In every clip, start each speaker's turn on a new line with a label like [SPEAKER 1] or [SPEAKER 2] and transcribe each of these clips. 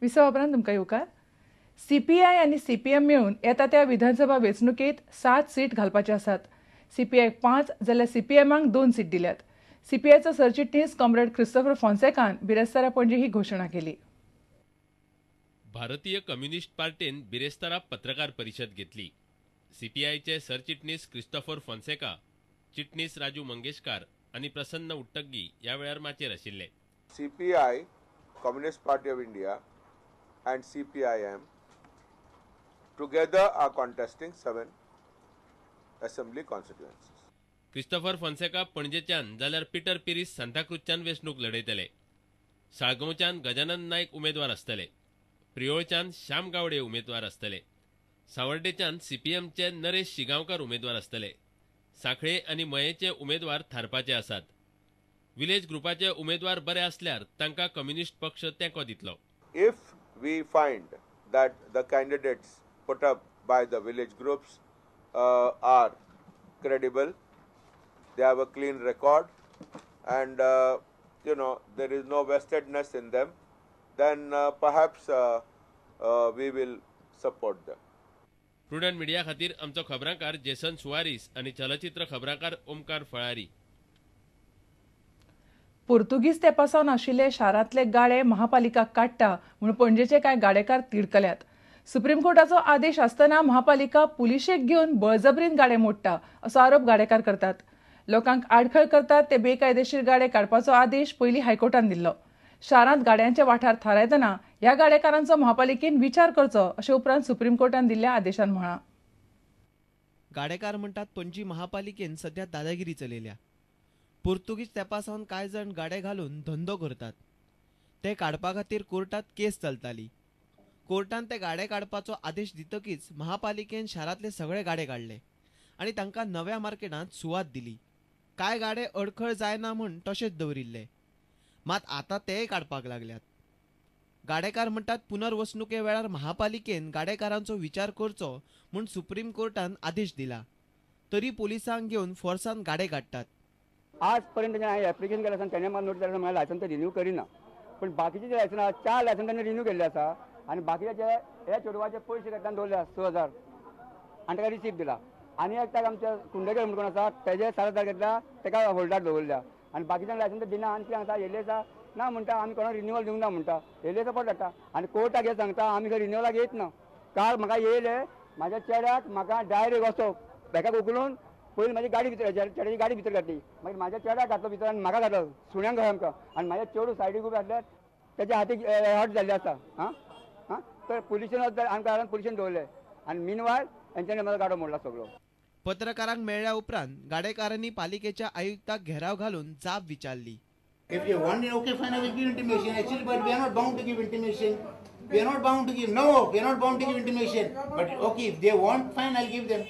[SPEAKER 1] विसवा उपरांत तुमकां येवकार. सीपीआय आनी सीपीएम मेळून येता त्या विधानसभा वेंचणुकेंत 7 सीट घालपाचे आसात. सीपीआयक 5 जाल्यार सीपीएमाक 2 सीट दिल्यात. सीपीआयचो सरचिटणीस कॉम्रेड क्रिस्तोफर फोन्सेकान बिरेस्तारा पणजे ही घोशणा केली.
[SPEAKER 2] भारतीय कम्युनिस्ट पार्टीन बिरेस्तारा पत्रकार परिशद घेतली. सीपीआयचे सरचिटणीस क्रिस्तोफर फोन्सेका, चिटणीस राजू मंगेशकार आनी प्रसन्न उट्टग्गी ह्या वेळार माचयेर आशिल्ले.
[SPEAKER 3] CPI, Communist Party of India and CPIM together are contesting 7 assembly constituencies.
[SPEAKER 2] Christopher Fonseca पणजेच्यान जाल्यार पीटर पिरीस सांताक्रूजच्यान वेंचणूक लढयतले. साळगांवच्यान गजानन नायक उमेदवार आसतले. प्रियोळच्यान श्याम गावडे उमेदवार आसतले. सावर्डेच्यान सीपीएमचे नरेश शिगांवकर उमेदवार आसतले. सांखळे आनी मयेचे उमेदवार थारपाचे आसात. विलेज ग्रुपाचे उमेदवार बरे आसल्यार तांकां कम्युनिस्ट पक्ष तेंको दितलो.
[SPEAKER 3] If we find that the candidates put up by the village groups are credible, they have a clean record and you know there is no vestedness in them, then perhaps we will support them.
[SPEAKER 2] Prudent media खातीर आमचो खबरांकार Jason Soares आनी चलचित्र खबरांकार ओमकार फळारी.
[SPEAKER 1] पुर्तुगीज तेंपासावन आशिल्ले शारांतले गाडे महापालिका काडटा म्हूण पणजेचे कांय गाडेकार तिडकल्यात. सुप्रीम कोर्टाचो आदेश आसतना महापालिका पुलिशेक घेवन बळजबरीन गाडे मोडटा असो आरोप गाडेकार करतात. लोकांक आडखळ करतात ते बेकायदेशीर गाडे काडपाचो आदेश पयलीं हायकोर्टान दिल्लो. शारांत गाड्यांचे वाठार थारायतना ह्या गाडेकारांचो महापालिकेन विचार करचो अशें उपरांत सुप्रीम कोर्टान दिल्ल्या आदेशान म्हळां.
[SPEAKER 4] गाडेकार म्हणटात पणजी महापालिकेन सध्या दादागिरी चलयल्या. पुर्तुगीज तेंपा सावन कांय जाण गाडे घालून धंदो करतात. ते काडपा खातीर कोर्टात केस चलताली. कोर्टान ते गाडे काडपाचो आदेश दितकीच महापालिकेन शारांतले सगळे गाडे काडले आनी तांकां नव्या मार्केटांत सुवात दिली. कांय गाडे अडखळ जायना म्हूण तशेंच दवरिल्ले, मात आतां तेय काडपाक लागल्यात. गाडेकार म्हणटात पुनर्वसणुके वेळार महापालिकेन गाडेकारांचो विचार करचो म्हूण सुप्रीम कोर्टान आदेश दिला, तरी पोलिसांक घेवन फोर्सान गाडे काडटात.
[SPEAKER 5] आज पर्यंत हांवें एप्लिकेशन केलें आसा, तेणें म्हाका नोटीस धाडल्या, म्हाका लायसन्स रिन्यू करिना. पूण बाकीचे जे लायसन आसा, 4 लायसन ताणें रिन्यू केल्ले आसा आनी बाकीचे ह्या चेडवाचे पयशे काडटान दवरले 6,000 आनी ताका रिसीप दिला. आनी एक ताका आमच्या कुंडकर म्हणून कोण आसा तेजे 7,000 घेतला, ताका होल्डार दवरल्या आनी बाकीच्यांक लायसन दिना. आनी कितें सांगता, येयले आसा ना म्हणटा, आमी कोणाक रिन्युअल दिवंक ना म्हणटा, येयले सपोर्ट धाडटा आनी कोर्टाक हें सांगता आमी खंय रिन्युअलाक येत ना. काल म्हाका येयले म्हाज्या चेड्याक म्हाका डायरेक्ट असो बेकाक उखलून पयलीं म्हाजी गाडी भितर, चेड्याची गाडी भितर घातली, मागीर म्हाज्या चेड्याक घातलो भितर आनी म्हाका घातलो सुण्यांक खंय आमकां. आनी म्हाज्या चेडू सायडीक उबें आसल्यार तेच्या हातीक हट जाल्लें आसा. आं आं तर पुलिशेन आमकां पुलिशेन दवरले आनी मिनवायल हेंच्यांनी म्हाजो गाडो मोडला सगळो.
[SPEAKER 4] पत्रकारांक मेळ्ळ्या उपरांत गाडेकारांनी पालिकेच्या आयुक्ताक घेराव घालून जाप विचारली.
[SPEAKER 6] If you want it, okay, fine, I will give intimation. Actually, but we are not bound to give intimation. We are not bound to give. No, we are not bound to give intimation. But okay, if they want, fine, I'll give them.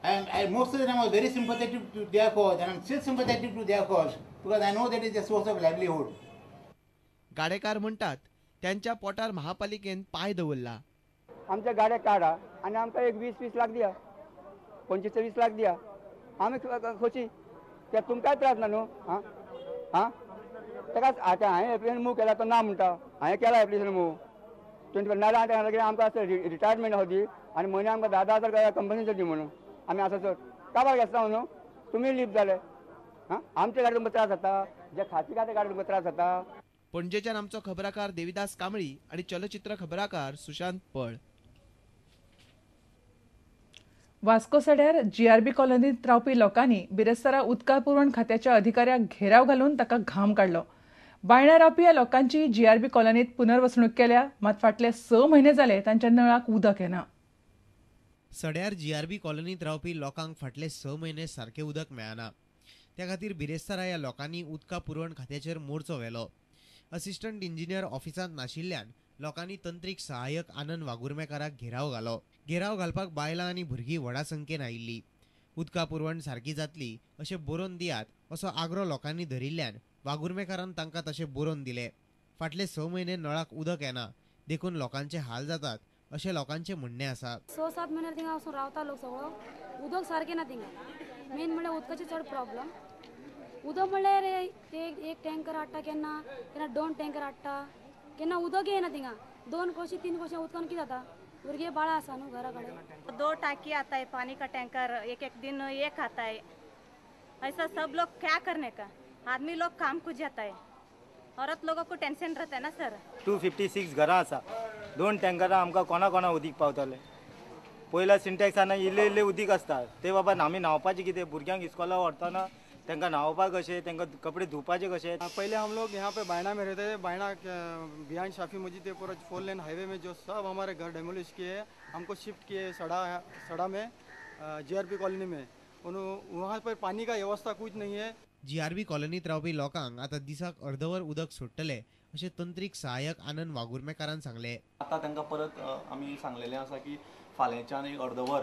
[SPEAKER 6] And I, most of the time, I was very sympathetic to their cause, and I'm still sympathetic to their cause because I know that is a source of livelihood.
[SPEAKER 4] गाडेकार म्हणटात त्यांच्या पोटार महापालिकेन पाय दवरला.
[SPEAKER 5] आमच्या गाड्या काडा आनी आमकां एक 20-20 लाख दिया, 25 ते 20 लाख दिया, आमी खोशी. ते तुमकांय त्रास ना न्हू. आं आं ताका आतां हांवें एप्लिकेशन मूव केला तो ना म्हणटा, हांवें केला एप्लिकेशन मूव 25 नाजाल्यार हांवें ताका आमकां रिटायरमेंट आसा दी आनी म्हयन्या आमकां 10,000 कंपन्सेशन दी म्हणून आमी आसा सर काबार घेता न्हू. तुमी लीप जाले. आं आमच्या गाडी तुमकां त्रास जाता, जे खाती खात्या गाडी तुमकां त्रास जाता.
[SPEAKER 4] पणजेच्यान आमचो खबराकार देविदास कांबळी आनी चलचित्र खबराकार सुशांत पळ.
[SPEAKER 1] वास्को सड्यार जीआरबी कॉलनीत रावपी लोकांनी बिरेस्तारा उदका पुरवण खात्याच्या अधिकाऱ्याक घेराव घालून ताका घाम काडलो. बायणा रावपी ह्या लोकांची जीआरबी कॉलनीत पुनर्वसणूक केल्या, मात फाटले 6 म्हयने जाले तांच्या नळाक उदक येना.
[SPEAKER 4] सड्यार जीआरबी कॉलनीत रावपी लोकांक फाटले 6 म्हयने सारकें उदक मेळना. त्या खातीर बिरेस्तारा ह्या लोकांनी उदका पुरवण खात्याचेर मोर्चो व्हेलो. असिस्टंट इंजिनियर ऑफिसांत नाशिल्ल्यान लोकांनी तंत्रीक सहाय्यक आनंद वागुर्मेकाराक घेराव घालो. घेराव घालपाक बायलां आनी भुरगीं व्हडा संख्येन आयिल्ली. उदका पुरवण सारकी जातली अशें बरोवन दियात असो आग्रो लोकांनी धरिल्ल्यान वागुर्मेकारान तांकां तशें बरोवन दिलें. फाटले 6 म्हयने नळाक उदक येना देखून लोकांचे हाल जातात अशें लोकांचें म्हणणें आसा.
[SPEAKER 7] 6-7 म्हयने थिंगा वचून रावता लोक सगळो, उदक सारकें ना थिंगा. मेन म्हणल्यार उदकाची चड प्रॉब्लम. उदक म्हणल्यार ते एक टँकर हाडटा केन्ना, केन्ना 2 टँकर हाडटा, केन्ना उदक येना थिंगा, 2 कळशी 3 कळशी उदकान कितें जाता, भुरगे बाळां आसा न्हू घरा कडेन।
[SPEAKER 8] 2 टाकी आता है पानी का टैंकर, एक एक दिन एक आता है। ऐसा सब लोग क्या करने का, आदमी लोग काम को जाता है, औरत लोगों को टेंशन रहता है ना सर।
[SPEAKER 9] 256 घरां आसा, 2 टँकरां आमकां कोणा कोणा उदीक पावतले। पयला सिंटेक्सान इल्ले इल्ले उदीक आसता ते बाबा आमी न्हांवपाचें कितें, भुरग्यांक इस्कॉला व्हरतना तांकां न्हांवपाक कशें, तांकां कपडे धुवपाचे कशे।
[SPEAKER 10] पहले हम लोग यहाँ पे बायना में रहते थे, बायना बिहाइंड शाफी मस्जिद पूरा 4 लेन हाईवे में जो सब हमारे घर डेमोलिश किए, हमको शिफ्ट किए सड़ा में जीआरपी कॉलोनी में। वहाँ पर पानी का व्यवस्था कुछ नहीं है।
[SPEAKER 11] जीआरबी कॉलनीत रावपी लोकांक आतां दिसाक अर्दवर उदक सोडटले अशें तंत्रीक सहाय्यक आनंद वागुर्मेकारान सांगलें।
[SPEAKER 12] आतां तांकां परत आमी सांगलेलें आसा की फाल्यांच्यान एक अर्दवर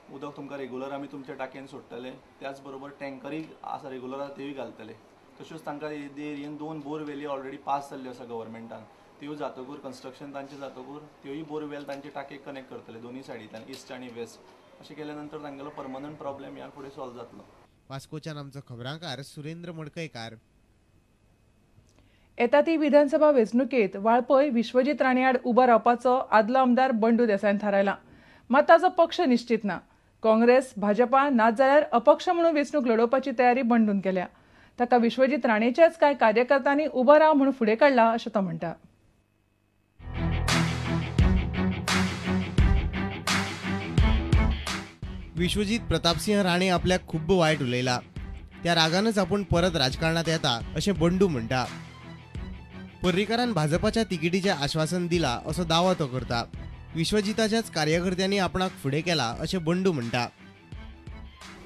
[SPEAKER 12] उदक तुमकां रेगुलर आमी तुमच्या टाकयेन सोडटले, त्याच बरोबर टँकरूय आसा रेगुलर आसा त्योय घालतले। तश्योच तांकां एरियेन 2 बोरवेली ऑलरेडी पास जाल्ल्यो आसा गव्हर्मेंटान, त्यो जातकूर कन्स्ट्रक्शन तांचें जातकूर त्योय बोरवेल तांचे टाकयेक कनेक्ट करतले दोनूय सायडींतल्यान, इस्ट आनी वेस्ट। अशें केल्या नंतर तांगेलो परमनंट प्रॉब्लेम ह्या फुडें सॉल्व जातलो।
[SPEAKER 11] वास्कोच्यान आमचो खबरांकार सुरेंद्र मडकयकार।
[SPEAKER 1] येता ती विधानसभा वेंचणुकेत वाळपय विश्वजीत राणे आड उबो रावपाचो आदलो आमदार बंडू देसायान थारायला, मात ताचो पक्ष निश्चित ना। काँग्रेस, भाजपा नाजाल्यार अपक्ष म्हणून वेंचणूक लढोवपाची तयारी बंडून केल्या। ताका विश्वजीत राणेच्याच कांय कार्यकर्त्यांनी उबो राव म्हणून फुडें काडला अशें तो म्हणटा।
[SPEAKER 11] विश्वजीत प्रतापसिंह राणे आपल्याक खूब्ब वायट उलयला, त्या रागानच आपूण परत राजकारणात येता अशें बंडू म्हणटा। पर्रीकारान भाजपाच्या तिकेटीचें आश्वासन दिला असो दावो तो करता। विश्वजिताच्याच कार्यकर्त्यांनी आपणाक फुडें केला अशें बंडू म्हणटा।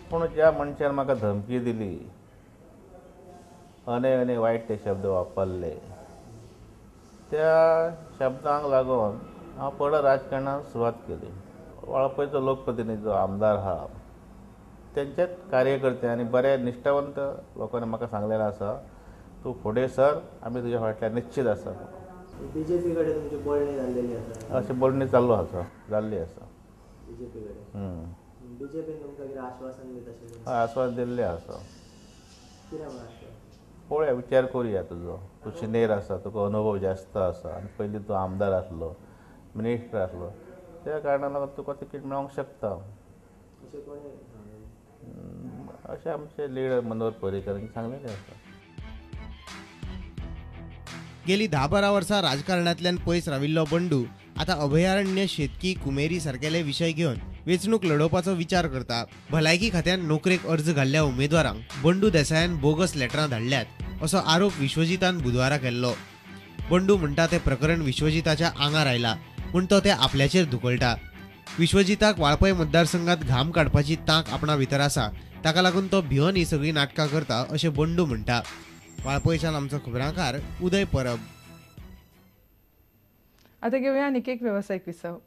[SPEAKER 13] पूण ज्या मनशान म्हाका धमकी दिली, अने अने वायट ते शब्द वापरले, त्या शब्दांक लागून हांव परत राजकारणाक सुरवात केली। वाळपयचो लोकप्रतिनिधी जो आमदार आहा तेंच्याच कार्यकर्ते आनी बऱ्या निश्ठावंत लोकांनी म्हाका सांगलेलें आसा, तूं फुडें सर, आमी तुज्या फाटल्यान निश्चीत आसा।
[SPEAKER 14] बीजेपी कडेन तुमची बोलणी जाल्लेली आसा?
[SPEAKER 13] अशें बोलणी चालू आसा, जाल्ली आसा
[SPEAKER 14] बीजेपी कडेन। बीजेपीन तुमकां कितें आश्वासन दिता अशें?
[SPEAKER 13] हय, आश्वासन दिल्लें आसा।
[SPEAKER 14] कितें म्हूण आश्वासन?
[SPEAKER 13] पळोवया, विचार करुया तुजो, तूं सिनियर आसा, तुका अनुभव जास्त आसा आनी पयलीं तूं आमदार आसलो, मिनिस्टर आसलो, त्या कारणान लागून तुका तिकीट मेळोंक शकता।
[SPEAKER 14] अशें कोणें सांगलें?
[SPEAKER 13] अशें आमचे लिडर मनोहर पर्रीकार सांगलेलें आसा।
[SPEAKER 11] गेली 10-12 वर्सां राजकारणांतल्यान पयस राविल्लो बंडू आतां अभयारण्य, शेतकी, कुमेरी सारकेले विशय घेवन वेंचणूक लढोवपाचो विचार करता। भलायकी खात्यान नोकरेक अर्ज घाल्ल्या उमेदवारांक बंडू देसायान बोगस लेटरां धाडल्यात असो आरोप विश्वजितान बुधवारा केल्लो। बंडू म्हणटा तें प्रकरण विश्वजिताच्या आंगार आयला म्हूण तो तें आपल्याचेर धुकळटा। विश्वजिताक वाळपय मतदारसंघात घाम काडपाची तांक आपणा भितर आसा, ताका लागून तो भिवन ही सगळीं नाटकां करता अशें बंडू म्हणटा। वाळपयच्यान आमचो खबरांकार उदय परब।
[SPEAKER 1] आता घेऊया आणखी एक व्यावसायिक विसव।